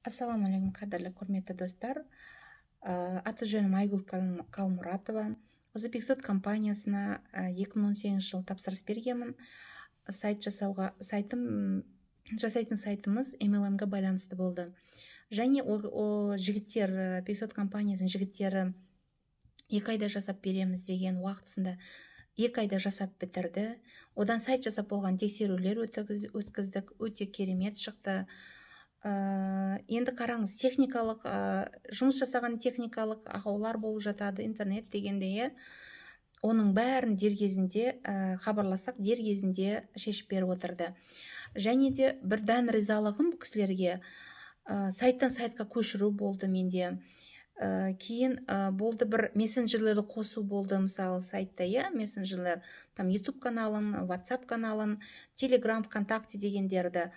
Ассалаумағалейкум, қадірлі, құрметті достар! Аты жөнім Айгүл Қалмұратова. Осы Пиксот компаниясына 2018 жылы тапсырыс бергенмін сайт жасауға. Сайтым, жасайтын сайтымыз MLM-ге байланысты болды. Және о жігіттер, Пиксот компаниясының жігіттері 2 айда жасап береміз деген, уақытысында 2 айда жасап бітірді. Одан сайт жасап болған, тексерулер өткіздік, өте керемет шықты. Енді қараңыз, техникалық жұмыс жасаған, техникалық ақаулар болып жатады интернет дегенде, иә. Оның бәрін дер кезінде хабарлассақ, дер кезінде шешіп беріп отырды. Және де бір дән ризалығым бұл кісілерге, сайттан сайтқа көшіру болды менде. Кейін болды, бір мессенджерлерді қосу болды. Мысалы, сайтта, иә, мессенджерлер, там YouTube каналын, WhatsApp каналын, Telegram, ВКонтакте дегендерді,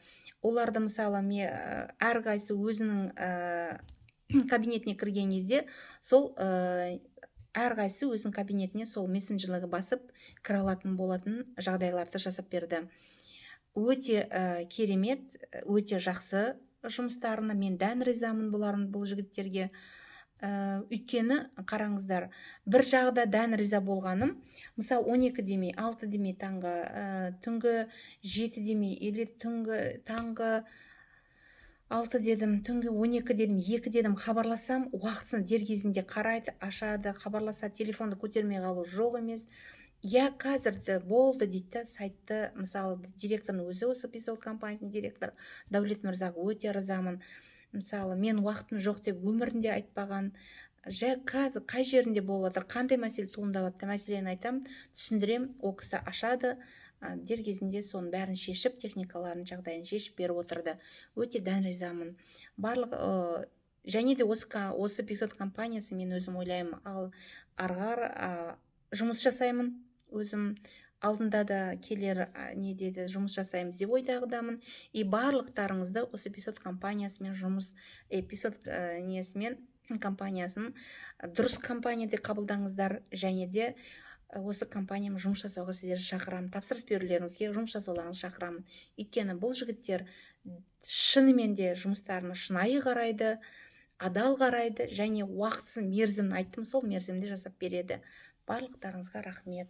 оларды, мысалы, ме әрқайсысы өзінің кабинетіне кірген кезде, сол әрқайсысы өзінің кабинетіне сол мессенджерлерге басып кіре алатын болатын жағдайларды жасап берді. Өте керемет, өте жақсы жұмыстарына мен дән ризамын бұлардың, бұл жігіттерге. Өйткені қараңыздар, бір жағы да дән риза болғаным, мысалы, 12 демей, 6 демей, таңғы, түнгі 7 демей или түнгі, таңғы 6 дедім, түнгі 12 дедім, 2 дедім, хабарлассам, уақытысын дер кезінде қарайды, ашады, хабарласады, телефонды көтермей қалу жоқ емес. Иә, қазір болды дейді да. Сайтты, мысалы, директордың өзі, осы Писол компаниясының директоры Дәулет мырзаға өте ризамын. Мысалы, мен уақытым жоқ деп өмірінде айтпаған. Жай қазір қай жерінде болып жатыр, қандай мәселе туындап жатыр, мәселені айтамын, түсіндіремін, ол кісі ашады, дер кезінде соның бәрін шешіп, техникаларын, жағдайын шешіп беріп отырды. Өте дән ризамын барлық. Және де осы Пиксот компаниясы, мен өзім ойлаймын, ал ары жұмыс жасаймын өзім, алдында да келер неде де жұмыс жасаймыз деп ойдағыдамын. И барлықтарыңызды осы Пиксот компаниясымен жұмыс, Пиксот несімен, компаниясын дұрыс компания деп қабылдаңыздар. Және де осы компаниямен жұмыс жасауға сіздерді шақырамын, тапсырыс берулеріңізге, жұмыс жасауларыңызды шақырамын. Өйткені бұл жігіттер шынымен де жұмыстарына шынайы қарайды, адал қарайды және уақытысын, мерзімін айттым, сол мерзімде жасап береді. Барлықтарыңызға рахмет.